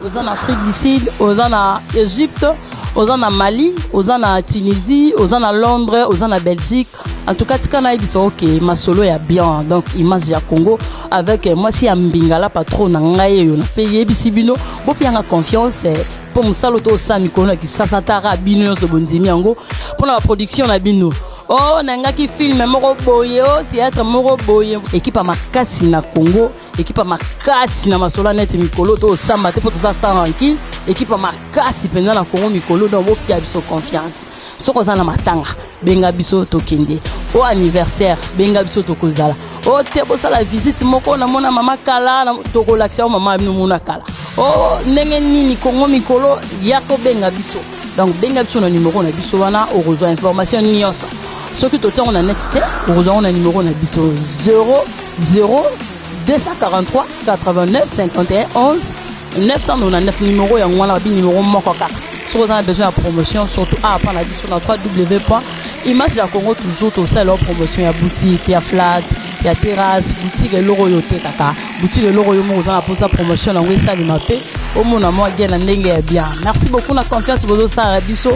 Oza na Afrique du Sud, oza na Egypte, oza na Mali, oza na Tunisie, oza na Londres, oza na Belgique. En tout cas, tika nayebisa oke masolo ya bien, donc image ya Congo avec mwasi ya mbingala patron na ngai oyo na pe yebisi bino bopianga confiance mpo mosala oyo tosala mikolo na Kisasa tara bino nyonso bondimi yango mpo na baproduction na bino. Oh, nangaki film moko boye, oh, théâtre moko boye, ekipe ya makasi na Congo, ekipe ya makasi na masolo ya neti mikolo tosamba te mpo toza sans rancune, ekipe ya makasi mpenza na Congo mikolo, donc bopia biso confiance. Soki oza na matanga, benga biso tokende. O anniversaire, benga biso tokozala. O te bosala visite moko namona mama kala, tokolakisa yo mama bino mona kala. O ndenge nini Congo mikolo, ya kobenga biso. Donc benga biso na numero na biso wana, okozwa information nyonso. Soki totiango na net te, okozwa yango na numero na biso 0 0 243 89 51 11 999, numéro yango wana, babi numéro moko kaka. Soki oza na besoin ya promotion, surtout awa mpa na biso na 3w point image ya Congo, toujours tosala promotion ya boutique, ya flat, ya terrasse, boutique eloko oyo otekaka, boutique eloko oyo moko oza na mposa promotion yango esalema mpe omona mwa bien na ndenge ya bien. Merci beaucoup na confiance bozosala biso.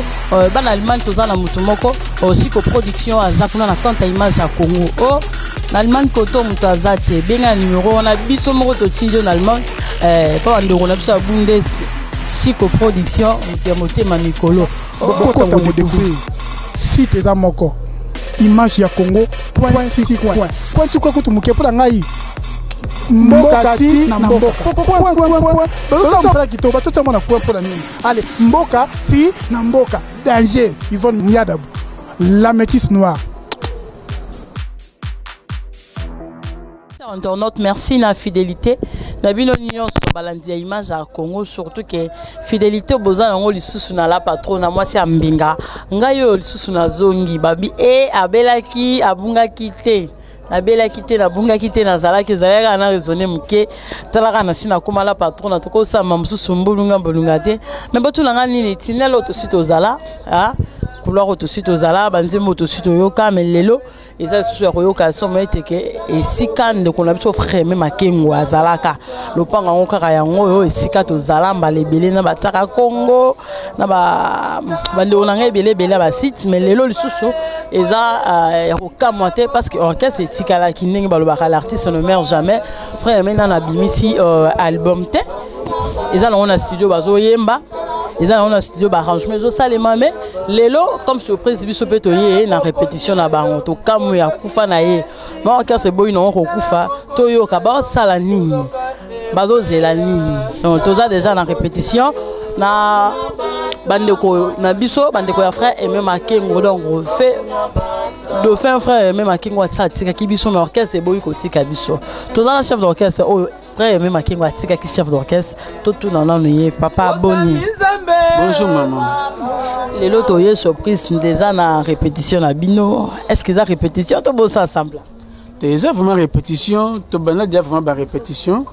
Bana Allemagne, toza na motu moko Siko Production, aza kuna na compte ya image ya Congo. O na Allemagne koto moto aza te, benga na numero wana, biso moko totindi yo na Allemagne mpo bandeko na biso ya Bundes. Siko Production, moto ya motema mikolo. Bokota kodécouvrir site eza moko, image ya Congo point ti point, point ti point kutu moke mpo na ngai, mboka ti na mboka point point point. Bazosala mosala kitoko, batotia mwana point mpo na nini? Ale mboka ti na mboka, danger. Yvonne Miadabu, la métisse noire. Internaute, merci na fidélité na bino nyonso balandi ya image ya Congo, surtout ke fidélité boza nango lisusu na la patron na mwasi ya mbinga. Ngai oyo lisusu nazongi, babi e abelaki, abungaki te, nabelaki te, nabungaki te, nazalaki, ezalaki kaka na raisonne moke. Talaka na si nakóma la patron na tokosamba mosusu mbulunga mbulunga te. Me botuna nga nini tinele oyo tosi tozala couloir oyo tosi tozala, banzembo oyo tosi toyoka, me lelo eza lisusu ya koyoka somo ete ke esika ndeko na biso frère Aimé Makengo azalaka, lopango yango kaka yango oyo esika tozala mbala ebele na batiaka Congo na bandeko na ngai ebele ebele ya basite. Mais lelo lisusu eza ya kokamwa te, parce que orchestre etikalaki ndenge balobaka, l'artiste ne meurt jamais. Frère Aimé nano abimisi album te, eza nango na studio, bazoyemba, eza nango na studio, baarrangement ezosalema. Mais lelo comme surprise, biso mpe toye na répétition na bango, tokamwe akufa na ye baorchestre eboyi nango kokufa. Toyoka baosala nini, bazozela nini. Donc toza déjà na répétition na bandeko na biso, bandeko ya frère Aimé Makengo, donc fait dauphin frère Aimé Makengo atisa atikaki biso, na orchestre eboyi kotika biso. Toza na chef d'orchestre oyo frère Aimé Makengo atikaki, chef d'orchestre, totuna nanu ye. Papa, boni? Bonjour maman. Lelo toye surprise déjà na répétition na bino. Est ce que eza répétition to bosala semblant? Eza vraiment répétition, tobanda déjà vraiment barépétition.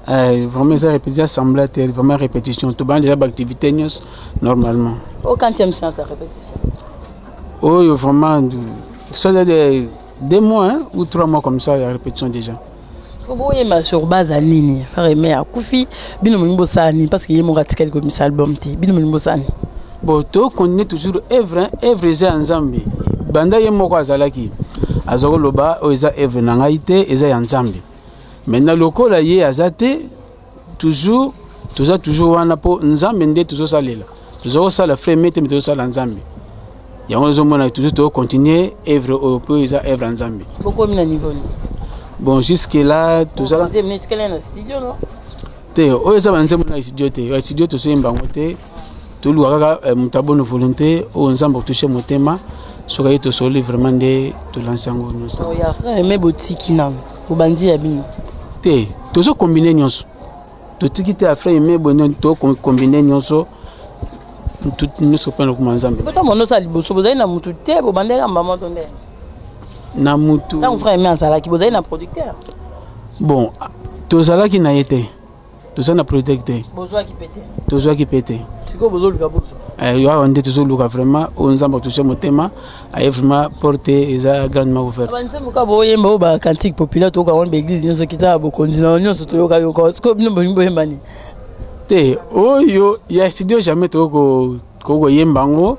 Vraiment eza répétition, semblant te, vraiment répétition. Tobanda déjà baactivité nyonso normalement. Au quantième séance ya répétition? Oyo vraiment ça de 2 mois, hein, ou 3 mois comme ça ya répétition déjà. Boyemba sur base ya nini? Frère Aimé akufi, bino molingi bosala nini? Parce que ye moko atikali komisa album te, bino molingi bosala nini? Bon, tokontinue toujours œuvre. Œuvre eza ya Nzambe. Banda ye moko azalaki, aza koloba oyo eza œuvre na ngai te, eza ya Nzambe. Maintenant lokola ye aza te, toujours toza toujours wana mpo Nzambe nde tozosalela. Toza kosala frère Aimé te, me tozosala Nzambe. Yango ozomona toujours tokocontinue œuvre oyo mpo eza œuvre ya Nzambe. Bokomi na niveau nini? Bon, jusque là toza Nzembo etikali na studio, no? Te, oyo eza banzembo na studio te. Ya studio tozoyemba yango te. Toluka kaka moto abona volonté oyo Nzambe akotouche motema. Soki aye, tosoli vraiment nde tolansi yango nyonso. Ya frère Aimé botiki nano, bobandi ya bino? Te, tozokombine nyonso, totiki te. Ya frère Aimé boye, tokombine nyonso nyonso mpona lokuma Nzambe. Bota mono osala liboso, bozali na mutu te, bobandeka mbama to nde? Na mutu? Ntango frère Aimé azalaki, bozali na producteur? Bon, tozalaki na ye te, toza na producteur te. Bozwaki pe te? Tozwaki mpe te. Sikoyo bozoluka bozwa? Awa nde tozoluka vraiment oyo Nzambe atouche motema, aye. Vraiment porte eza grandement ouverte. Banzembo kaka boyemba oyo, bacantique populaire toyoka wana, baeglise nyonso, kita ya bokonzi na nyonso toyoka yoka. Sikoyo bino bolingi boyemba nini? Te, oyo ya studio jamais tokoki koyemba yango.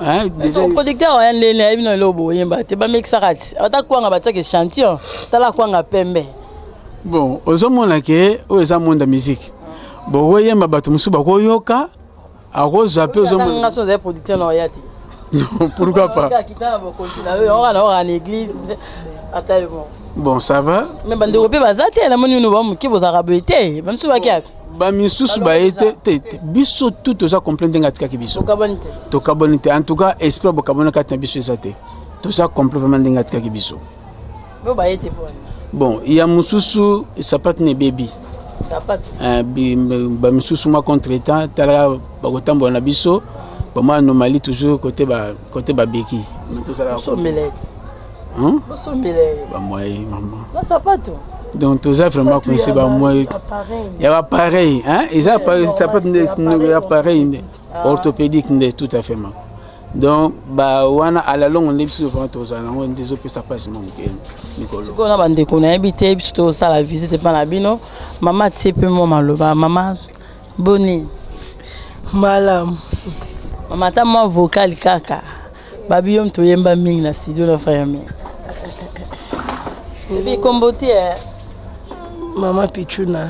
Déjà producteur oya ndeni ayebi na eloko boyemba te, bamekisaka ti ata kwanga batiaka échantillon, tala kwanga pembe. Bon, ozomona ke oyo eza monde ya musique, bokoyemba, bato mosusu bakoyoka, akozwa mpe. Ozomona so ozali producteur na oya te. Non, pourquoi pas? Na église ata yo moko. Bon, ça va. Mais bandeko mpe baza te, namoni bino bamoke, bozalaka boye te, bamisusu baki Bamisusu baye te te, biso tu toza complet ndenge atikaki biso. Tokabani te. Tokabani te. En tout cas, esprit bokabani kati na biso eza te, toza complet vraiment ndenge atikaki biso. Bo baye te po? Bon, ya mosusu sapatu na ebebi. Sapatu. Bamisusu mwa contretemps, talaka bakotambola na biso, bamwa anomalie toujours côté ba côté babeki. Osombela ete? Osombela? Bamoye, mama. Na sapatu? Donc toza vraiment coincé, bamoye ya bapareil, eza sapatu nde ya appareil nde orthopédique nde, tout à fait ma. Donc bawana à la longue nde biso vraiment tozala nango, nde ezopesa mpasi mwa moke mikolo. Sikoyo na bandeko nayebi te, biso tosala visite mpa na bino. Mama tie mpe mwa maloba. Mama, boni? Malamu. Mama, ata mwa vocal kaka. Babi yo moto oyemba mingi na studio na frère mi ebi kombo te. Mama Pichuna,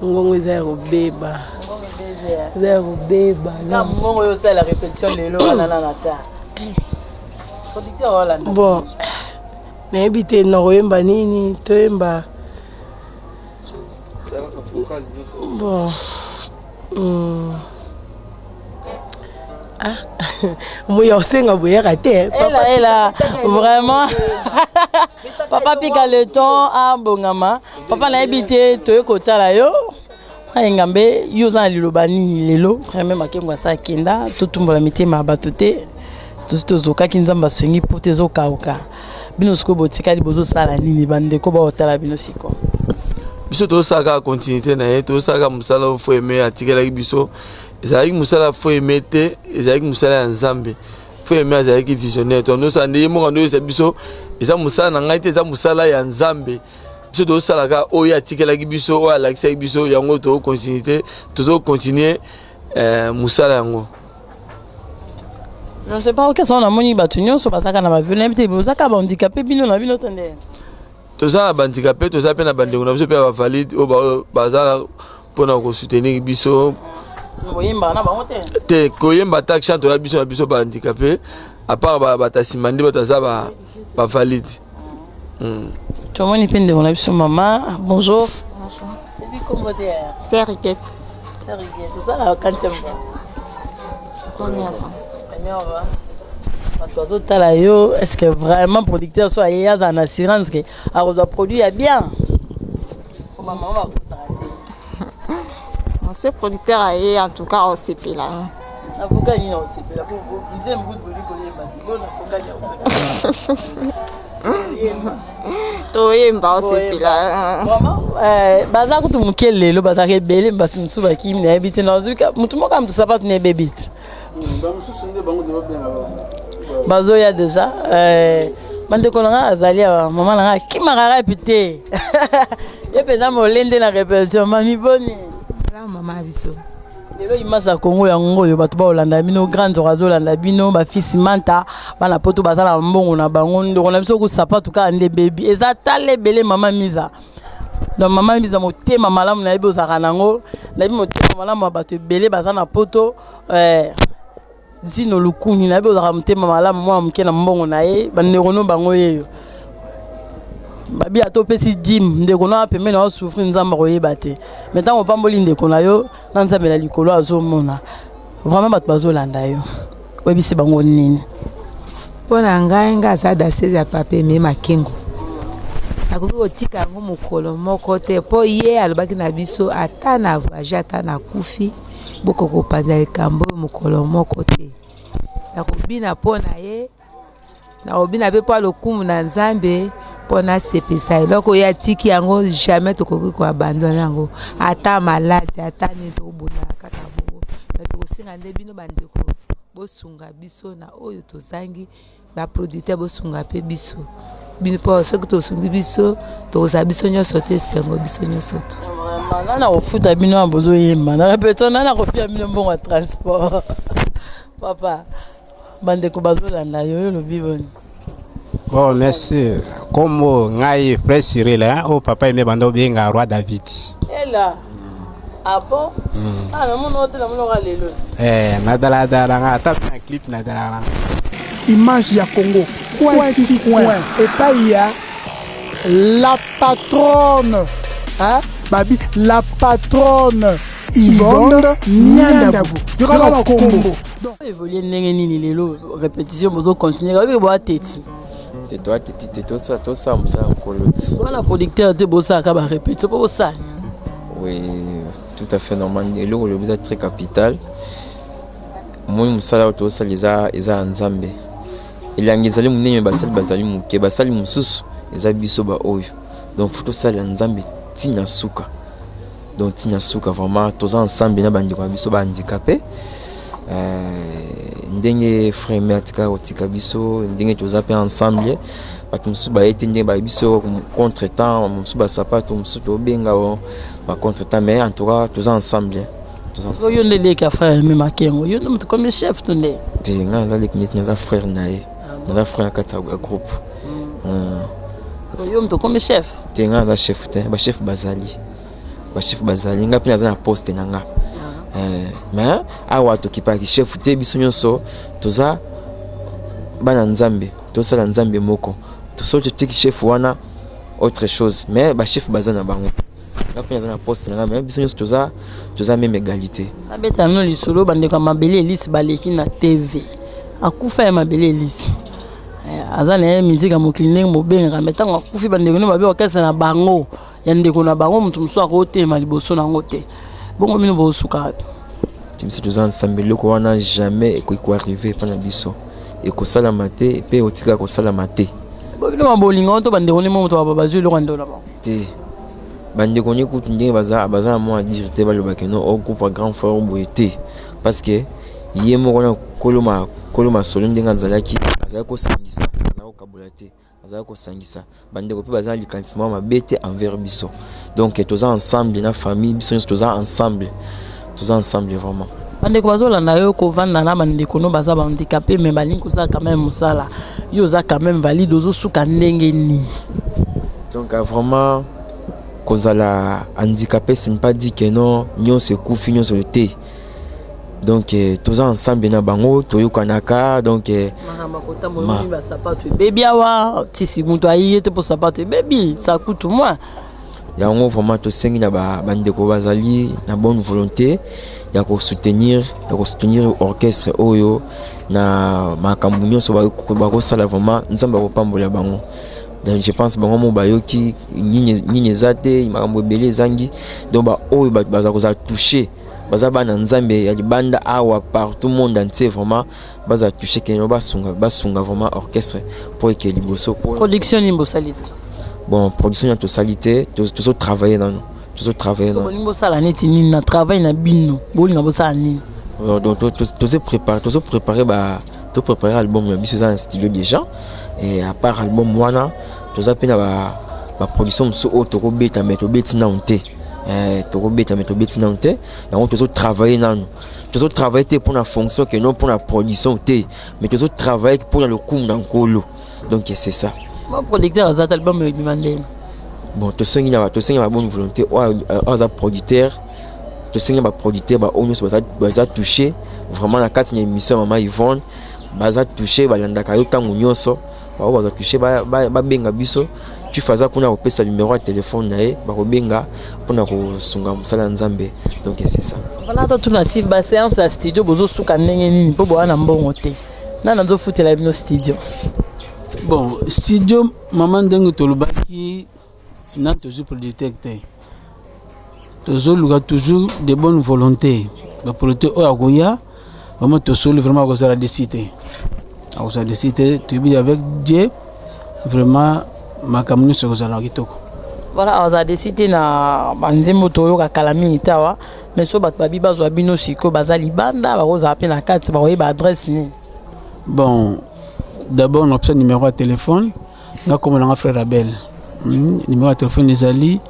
ngongo eza ya kobeba, eza ya kobeba. Na mongongo oyo osala répétition lelo wana na ta producteur olanda. Bon, nayebi te nakoyemba nini, toyemba. Bon, ah, moya osenga boyaka te. Ela ela vraiment, papa pika le temps abongama. Papa, nayebi te, toye kotala yo ayengambe, yo oza na liloba nini lelo? Vraiment, Makengo asa akenda, totumbola mitema ya bato te. Tosi tozokaki, Nzambe asungi mpo te ezokauka bino. Sikoyo botikali, bozosala nini? Bandeko baotala bino sikoyo. Biso tozosala kaka continuité na ye, tozosala kaka mosala oyo Frère Aimé atikelaki biso. Ezalaki mosala Frère Aimé te, ezalaki mosala ya Nzambe. Frère Aimé azalaki visionnaire. Tozosala nde ye moko ando oyesa biso, eza mosala na ngai te, eza mosala ya Nzambe. Biso tozosala kaka oyo atikelaki biso, oyo alakisaki biso yango, tozocontinue te, tozocontinue mosala yango. Je ne sais pas okesa, namoni bato nyonso bazalaka na bavio, nayebi te bozalaka bahandicapé bino na bino te nde? Toza na bahandicapé, toza mpe na bandeko na biso mpe ya bavalide oyo baza mpona kosoutenir biso. Boyembaka na bango te? Te, koyemba ta chant, toya biso na biso bahandicapé, à part bato ya nsima nde bato aza bavalide. Tomoni mpe ndeko na biso mama. Bonjour. Sebi kombo te? Sœur Riquette. Sœur Riquette, osala quantième fois? Première fois. Première fois. Bato bazotala yo, est ce que vraiment producteur so aye azala na assurance ke akozwa produit ya bien? Po bamama bakosaka te. Monsieur producteur aye, en tout cas osepela. Nakoka nini osepela? Nzembo kutu boli koyemba te, bo nakoka nini osepela? Toyemba, osepela. Vraiment, baza kutu moke lelo, bazalaka ebele, bato mosusu bakimi, nayebi te. Nazuka motu moko ya motu, sapatu na ebebi te. Bamosusu nde bango babenga. Bazoya déjà. Bandeko na ngai azali awa, mama na ngai akimaka rapi te, ye mpenza molende na répétition. Mami, boni? Mama ya biso. Lelo image ya Kongo yango oyo, bato baolanda bino, grand nzoko azolanda bino, bafisi manta, bana poto baza na mbongo na bango. Ndeko na biso kusapatu kaka nde bebi, eza tala ebele. Mama Miza, donc mama Miza, motema malamu nayebi ozalaka nango, nayebi motema malamu ya bato ebele baza na poto. Zino Lukuni, nayebi ozalaka motema malamu, mwana moke na mbongo na ye. Bandeko no bango yeyo babi, ata opesi dîme ndeko na pembeni aosouffrir, Nzambe akoyeba te. Mais ntango opamboli ndeko na yo na Nzambe na likolo azomona. Vraiment, bato bazolanda yo, oyebisi bango nini? Mpo na ngai, ngai aza danseuse ya papa Aimé Makengo, nakoki kotika yango mokolo moko te, mpo ye alobaki na biso: ata na voyage, ata na kufi, bokoki kopanza likambo oyo mokolo moko te. Nakobina mpo na ye, nakobina mpe mpo lokumu na Nzambe, mpo nasepesa eloko oyo atiki yango. Jamais tokoki koabandonner yango, ata maladi, ata nini, tokobundana kaka bongo. Me tokosenga nde bino bandeko. Bosunga biso na oyo tozangi, ba producteurs bosunga pe biso. Bino po soki tosungi biso tokozala biso nyonso te esengo biso nyonso to. Vraiment nani akofuta bino wana bozoyemba na repeto nani akopia bino mbongo ya transport papa bandeko bazolanda yo yo olobi boni Bon, merci. Kombo ngai frère Cyril, hein, oh papa aimé bando benga roi David. Ela. Ah bon? Mm. Ah, namona ote namona oka lelo. Eh, nadala dala nga ata na clip nadala nga. Image ya Congo. Coin ti coin. Epai ya la patronne. Hein? Babi la patronne Yvonne Niandabu. Yoka ba Congo. Évoluer ndenge nini lelo répétition bozo continuer kabi bo ateti. Te to ateti te to sa to sa mosala nkolo ti. Wana producteur te bosaka ba répétition po bosala. Oui, tout à fait normal. Eloko olobi eza très capital. Omoni mosala oyo tozosala eza eza ya Nzambe. Elangi ezali monene me basali bazali moke. Basali mosusu eza biso baoyo. Donc faut tosalela Nzambe ntina suka. Donc ntina suka vraiment toza ensemble na bandeko na biso ba handicapé. Euh, ndenge frère Aimé atika kotika biso ndenge toza mpe ensemble bato mosusu baye te ndenge baye biso contre temps mosusu basapato mosusu tobenga ba contre temps mais en tout cas toza ensemble. Yo nde leki ya frère Aimé Makengo, yo nde moto komi chef to nde? Te, ngai naza leki neti naza frère na ye, naza frère na kati ya groupe. Yo moto okomi chef? Te, ngai naza chef te, ba chef bazali, ba chef bazali, ngai mpe naza na poste na nga. Mais awa tokipaki chef te, biso nyonso toza bana Nzambe, tosala Nzambe moko. Soki totiki chef wana autre chose, mais ba chef baza na bango. Nga mpe naza na poste na nga, mais biso nyonso toza toza même égalité. Nabeta bino lisolo, bandeko ya mabele Elise baleki na TV. Akufa ya mabele Elise. Aza na ye musique ya mokili ndenge bobengaka, mais ntango akufi bandeko nde babe orchestre na bango ya ndeko na bango, moto mosusu akotema liboso na yango te. Bongo bino bosuka wapi? Biso toza ensemble, eloko wana jamais ekoki koarrive epai na biso, ekosalama te mpe ekotikala kosalama te. Bo bino ba bolingo to bandeko nde moto bazwi eloko ya ndeko na bango te. Bandeko nde kutu ndenge baza baza na mwa dire te, balobaka no o groupe ya grand frère boye te, parce que ye moko na kolo kolo masolo ndenge azalaki, azalaki kosangisa, azalaki kokabola te, azalaki kosangisa bandeko mpe baza na likanisi moko mabe te envers biso. Donc toza ensemble na famille, biso nyonso toza ensemble, toza ensemble vraiment. Bandeko bazolanda yo, kovanda na bandeko no baza ba handicapé mais balingi kosala quand même mosala, yo oza quand même valide, ozosuka ndenge nini? Donc vraiment kozala handicapé ce n'est pas dit que non nyonso ekufi nyonso te. Donc toza ensemble na bango, toyokanaka. Donc makambo kotambola ma... basapato ebebi awa tisi moto ayiye te mpo sapato ebebi ça coûte moins. Yango vraiment tosengi na bandeko bazali na bonne volonté ya kosoutenir, ya kosoutenir orchestre oyo na makambo nyonso bakosala, vraiment Nzambe akopambola bango. Donc je pense bango mo bayoki nini nini eza te, makambo ebele ezangi. Donc ba oyo baza kozala touché, baza bana Nzambe ya libanda awa partout monde entier, vraiment baza touché ke basunga, basunga vraiment orchestre po eke liboso. Production nini bosali te? Bon, production ya tosali te, tozo travailler nano, tozo travailler nano. Bolingi bosala neti nini na travail na bino? Bolinga bosala nini? Donc tozo préparer, tozo préparer ba to préparer album na biso eza na studio déjà, et à part album wana toza mpe na ba ba production mosusu oyo tokobeta, mais tobeti nano te. Tokobeta mais tobeti nano te. Yango tozo travailler nano, tozo travailler te mpona fonction ke non mpona production te, mais tozo travailler mpona lokumu na Nkolo. Donc c'est ça. Bon, producteur aza te, album ebima ndenge? Bon, tosengi na tosengi na bonne volonté oyo aza producteur, tosengi na baproducteur baoyo nyonso baza touché vraiment na kati na émission ya mama Yvonne, baza touché, balandaka yo ntango nyonso, baoyo baza touché babenga biso. Tufa aza kuna kopesa numéro ya telefone na ye, bakobenga mpona kosunga mosala ya Nzambe. Donc c'est ça. Voilà, totuna ti baséance ya studio bozosuka ndenge nini mpo boya na mbongo te? Nani azofutela bino studio? Bon, studio mama, ndenge tolobaki na tozwi producteur te, tozoluka toujours de bonne volonté, baproducteur oyo akoya vraiment tosoli, vraiment akozala déçu te, akozala déçu te. Toyebi avec Dieu vraiment makambo nyonso ekozala kitoko. Voilà, aza desi te na banzembo toyoka kala mingi te awa, mais so bato babi bazwa bino sikoyo baza libanda, bakozala mpe na kati, bakoyeba adresse nini? Bon, d'abord napesa numéro ya téléphone. Nga kombo nanga frère Abel. Numéro ya téléphone ezali,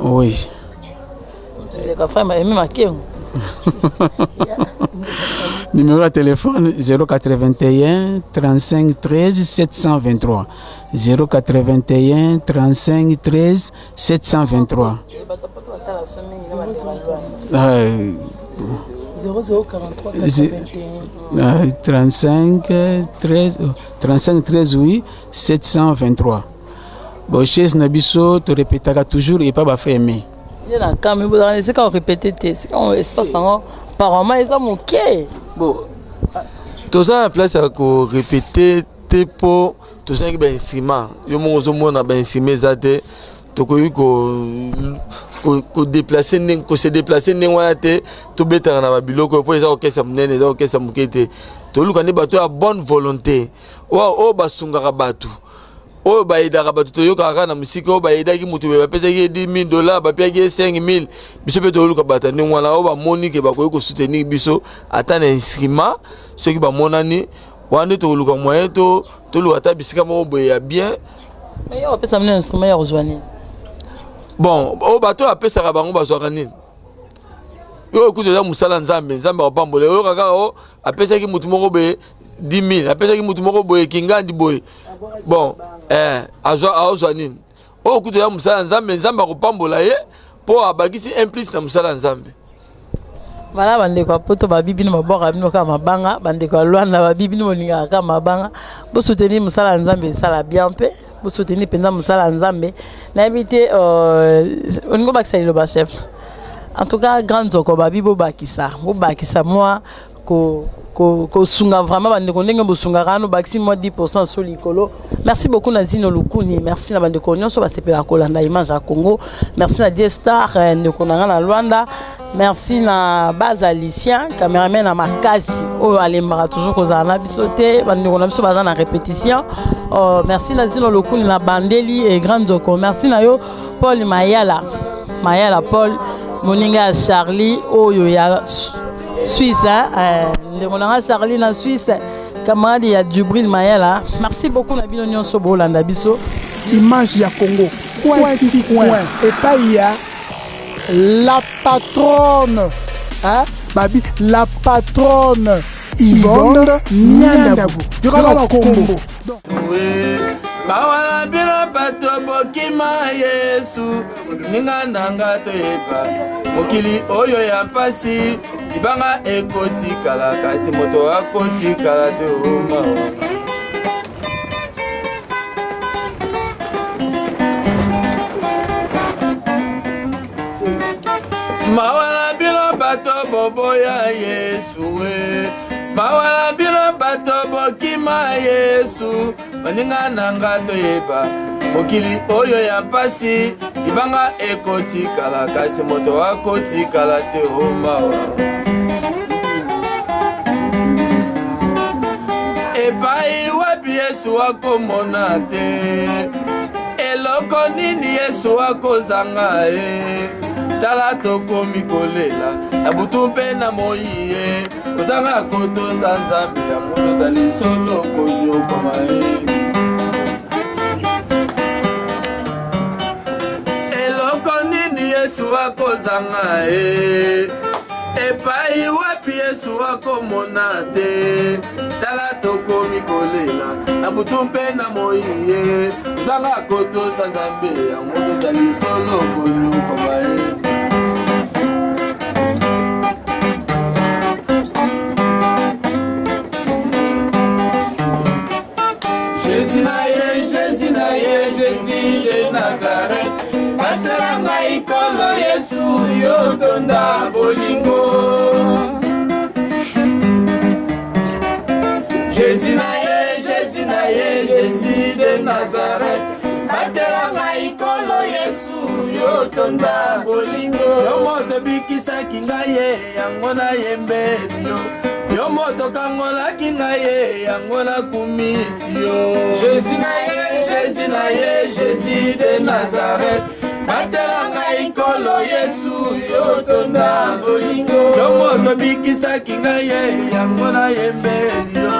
oui. Frère Aimé Makengo. Numéro ya téléphone 081 35 13 723, 081 35 13 723. 0043 81 35 13, 35 13, oui, 723. Bon, chaise na biso, torepetaka toujours epa bafrère Aimé. Nde na kami bozala esika orepete te, esika espace yango apparemment eza moke. Bon, toza na place ya korepete te mpo tozangi bainstrument. Yo moko ozomona, bainstrument eza te. Tokoki kodeplace ndenge kose déplace ndenge wana te. Tobetaka na babiloko mpo eza orchestre monene, eza orchestre moke te. Toluka nde bato ya bonne volonté oyo basungaka bato, oyo bayedaka bato. Toyokaka kaka na mosika oyo bayedaki motu boye, bapesaki ye 10 000 $, bapiaki ye 5000. Biso mpe toyoluka bato ya ndenge wana oyo bamoni ke bakoki kosoutenir biso ata na instrument. Soki bamonani wana nde tokoluka moyen, toluka ata bisika moko boye ya bien. Mais yo bapesa bino instrument ya kozwa nini? Bon, oyo bato oyo apesaka bango bazwaka nini? Oyo kutu eza mosala Nzambe, Nzambe akopambola. Oyoka kaka o apesaki motu moko boye 10 000, apesaki motu moko boye kingandi boye. Bon, azwa, aozwa nini? Oyo kutu eza mosala Nzambe, Nzambe akopambola ye mpo abakisi un plus na mosala ya Nzambe. Voilà, bandeko ya Poto babi bino babwaka bino kaka mabanga, bandeko ya Lwanda babi bino bolingaka kaka mabanga. Bosoutenir mosala ya Nzambe, esala bien mpe bosoutenir mpenza mosala ya Nzambe. Nayebi te olingi obakisa liloba, chef? En tout cas, grand nzoko babi bobakisa, bobakisa mwa kosunga vraiment bandeko ndenge bosungaka wana, obakisi mwa 10 so likolo. Merci beaucoup na Zino Lukuni, merci na bandeko nyonso basepelaka kolanda Image ya Congo, merci na Die Star, ndeko na nga na Lwanda, merci na Baza Lucien, cameraman na makasi oyo alembaka toujours kozala na biso te. Bandeko na biso baza na répétition. Merci na Zino Lukuni na bandeli et grand nzoko. Merci na yo Paul Mayala, Mayala Paul, moninga ya Charlie oyo ya Suisse, hein? Ndeko na nga Charlie na Suisse, camarade ya Djubril Mayala. Merci beaucoup na bino nyonso bolanda biso. Image ya Congo coin ti coin epai ya la patronne, hein? Babi la patronne Yvonne Nyandabu, yokaka bakombo. Mawa na bino bato bokima Yesu, ninga na nga, toyeba mokili oyo ya mpasi, libanga ekotikala kasi moto akotikala te oma. Mawa na bino bato boboya Yesu e, mawa na bino bato bokima Yesu, baninga na nga, toyeba mokili oyo ya mpasi, libanga ekotikala kasi moto akotikala te o mawa. Epai wapi Yesu akomona te? Eloko nini Yesu akozanga ye? Tala, tokomi kolela na butu mpe na moi ye. Kozanga kotosa Nzambe ya moto ezali solo konyokoma ye. Eloko nini Yesu akozanga ye? Epai wapi Yesu akomona te? Tala, tokomi kolela na butu mpe na moi ye. Kozanga kotosa Nzambe ya moto ezali solo konyokoma ye. Jésus na ye, Jésus na ye, Jésus de Nazareth, batela ngai Nkolo Yesu, yo tonda bolingo. Jésus na ye, Jésus na ye, Jésus de Nazareth, batela ngai Nkolo Yesu, yo tonda bolingo. Yo moto bikisaki ngai ye, yango nayembeli yo. Yo moto kangolaki ngai ye, yango nakumisi yo. Jésus na ye, Jésus. Jésus na ye, Jésus de Nazareth. Batela ngai nkolo Yesu, yo tonda bolingo. Yo moto obikisaki ngai ye, yango nayembeli yo.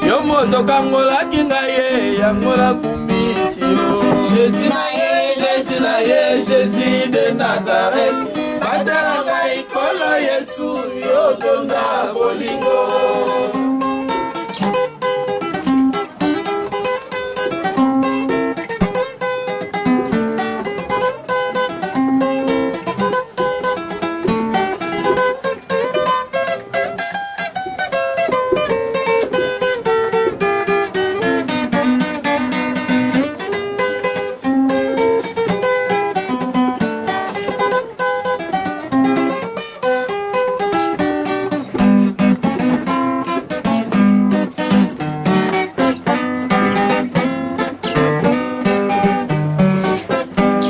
Yo moto okangolaki ngai ye, yango nakumisi yo. Jésus na ye, Jésus na ye, Jésus de Nazareth. Batela ngai nkolo Yesu, yo tonda bolingo.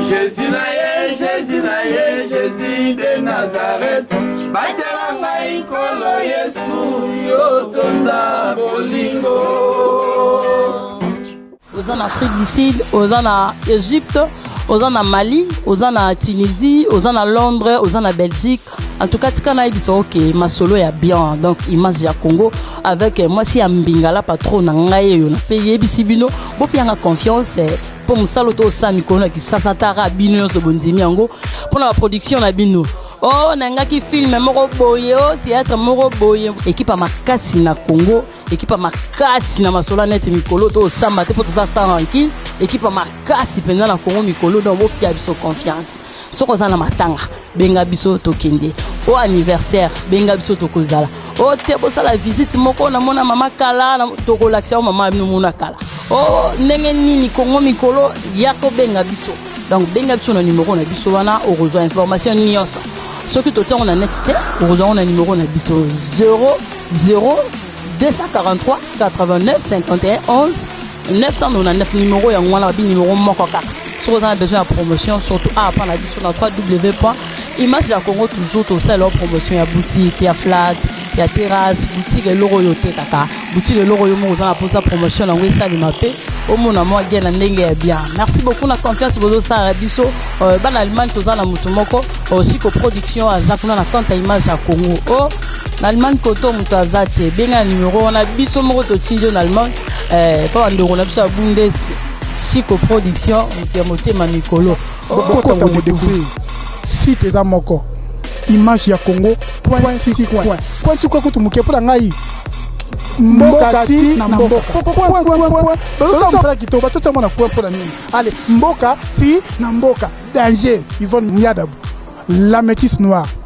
Jésus na ye, Jésus na ye, Jésus de Nazareth. Batela ngai nkolo Yesu, yo tonda bolingo. Oza na Afrique du Sud, oza na Egypte, oza na Mali, oza na Tunisie, oza na Londres, oza na Belgique. En tout cas, tika nayebisa oke masolo ya bien, donc image ya Congo avec eh, mwasi ya mbingala patron na ngai eyo na pe yebisi bino bopianga confiance eh, mpo mosala oyo tosala mikolo na kisasa tara bino nyonso bondimi yango mpo na baproduction na bino oh nangaki filme moko boye o oh, théâtre moko boye ekipe ya makasi na Congo ekipe ya makasi na masolo neti mikolo tosamba te mpo toza sans rancune ekipe ya makasi mpenza na Congo mikolo donc bopia biso confiance soki oza na matanga benga biso tokende o anniversaire benga biso tokozala o te bosala visite moko namona mama kala tokolakisa yo mama bino mona kala o ndenge nini Congo mikolo ya kobenga biso donc benga biso na numero na biso wana okozwa information nyonso soki totiango na net te okozwa yango na numero na biso 0 0 243 89 51 11 999 numéro yango wana babi numéro moko kaka soki oza na besoin ya promotion surtout awa mpa na biso na 3w point image ya congo toujours tosala yo promotion ya boutique ya flat ya terrasse boutique eloko oyo otekaka boutique eloko oyo moko oza na mposa promotion yango esalema mpe omona mwa gen na ndenge ya bien merci beaucoup na confiance bozosala biso euh, bana allemagne toza na moto moko osiko euh, production aza kuna na compte ya image ya congo o oh, na allemagne koto moto aza te benga na numero wana biso moko totindi yo na allemagne mpo eh, bandeko na biso ya bundes siko production moto ya motema mikolo bokota kodécouvrir site eza moko image ya congo point ti coin point ti coin kutu moke mpo na ngai mboka ti na mboka point point point bazosala mosala kitoko batotia mwana coin mpo na nini ale mboka ti na mboka danger yvonne miadabu la métisse noire.